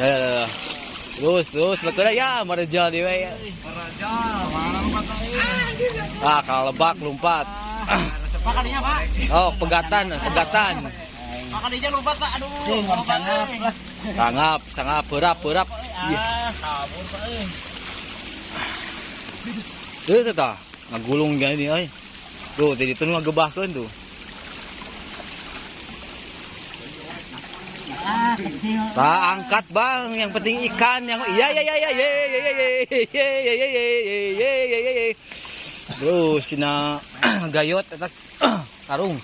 Ya, ya, ya. Terus, terus, lekeuna ya, mareja di we. Meraja, mana lompat euy. Ah, kalebak lompat. Pak kadinya, Pak. Oh, pegatan, pegatan. Pak kadinya lompat, Pak. Aduh. Cing, sangap lah. Sangap, sangap, beurap, beurap. Iya. Ah, kabur, Pak euy. Tuh, tuh, tah. Ngagulung gini euy. Tuh, tadi itu ngagebahkeun tuh. Ah, kecil. Tak angkat bang, yang penting ikan yang iya iya iya iya iya iya iya iya iya iya iya iya iya iya. Terus sina gayot eta karung.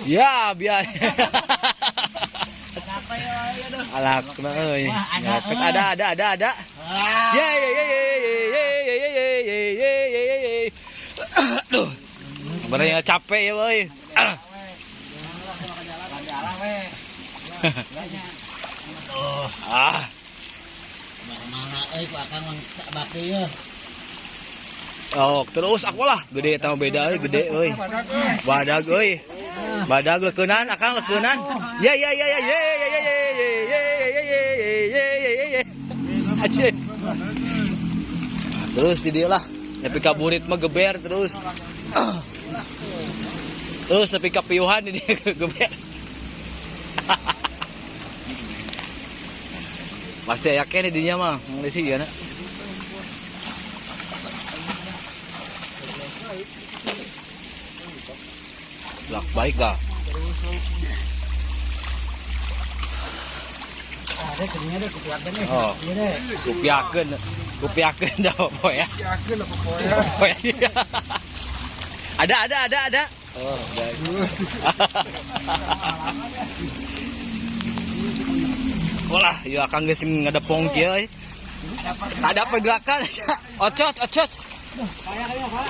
Ya biar. Alak euy. Ada ada ada ada. Ya ya ya ya ya ya ya ya ya ya ya ya. Aduh. Benernya capek ya, boy. Ah. Mana euy ku akang batu yeuh. Oh, terus aku lah gede eta mah beda euy, gede euy. Badag euy. Badag leukeunnan, akang leukeunnan. Ya ya ya ya ya ya ya ya ya ya ya ya ya ya ya. Anjir. Terus di dia lah. Nepi ka burit mah geber terus. Terus nepi ka piuhan di dia geber. Pasti aya keneh di dinya mah, ngeusi ieu na. Belak baik dah. Ada kadinya deh kupiakeun deh. Oh. Iya deh. Kupiakeun, kupiakeun dah pokoknya. Yakin lah pokoknya. Pokoknya. Ada ada ada ada. Oh, baik. Walah, ya akang geus ngadepong kieu euy. Ada pergerakan. Ocot, ocot. Kaya kaya Pak.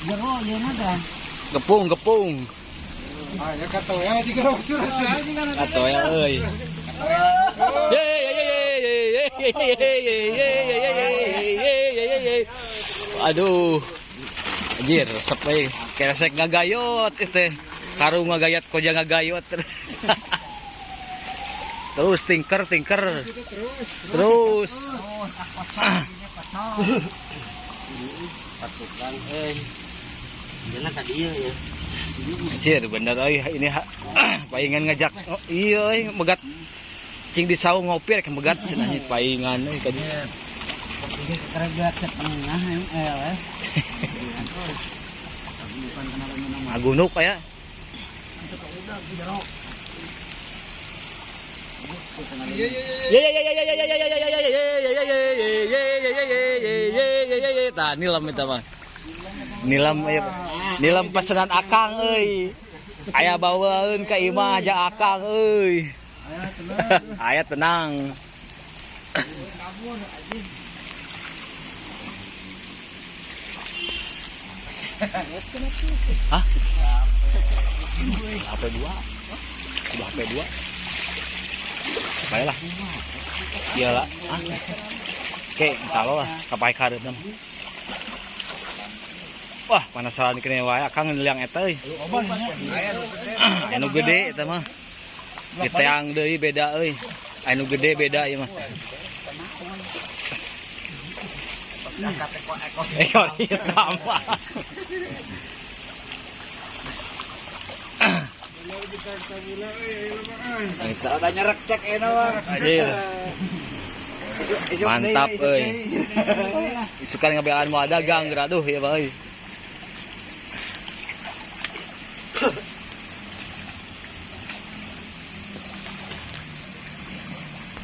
Jero ieu mah tah. Gepung, gepung. Ah, ya kata ya jika surah Atau ya euy. Ye ye ye ye ye ye ye ye ye ye ye ye ye. Aduh. Anjir, resep euy. Keresek ngagayot itu. Karung ngagayot, koja ngagayot terus. Terus tinker tinker. Terus. Patukang euy. Jangan ka dieu ya. Anjir, bener euy ini paingan ngajak. Oh, iya euy, megat cing di saung ngopi rek megat cenah paingan euy ka dieu. Ini keregat setengah eh. Agunuk aya. Iya iya iya. Ye ye ye ye ye ye ye ye ye ye ye ye ye ye ye ye ye ye ye ye. Tah nilam eta mah. Nilam aya. Nilam pesanan akang euy. Aya bawaeun ka imah aja akang euy. Aya tenang. Hah? HP 2. Udah HP 2. Baiklah. Iyalah. Hah? Oke, insyaallah lah kapai kareutna mah. Wah, penasaran kene wae akang liang eta euy. Anu gede eta mah. Diteang deui beda euy. Anu gede beda ieu mah. Ekor hitam. Tata nyerek cek enak mah. Anjir. Mantap euy. Isukan ngabelaan mau dagang geraduh ya euy.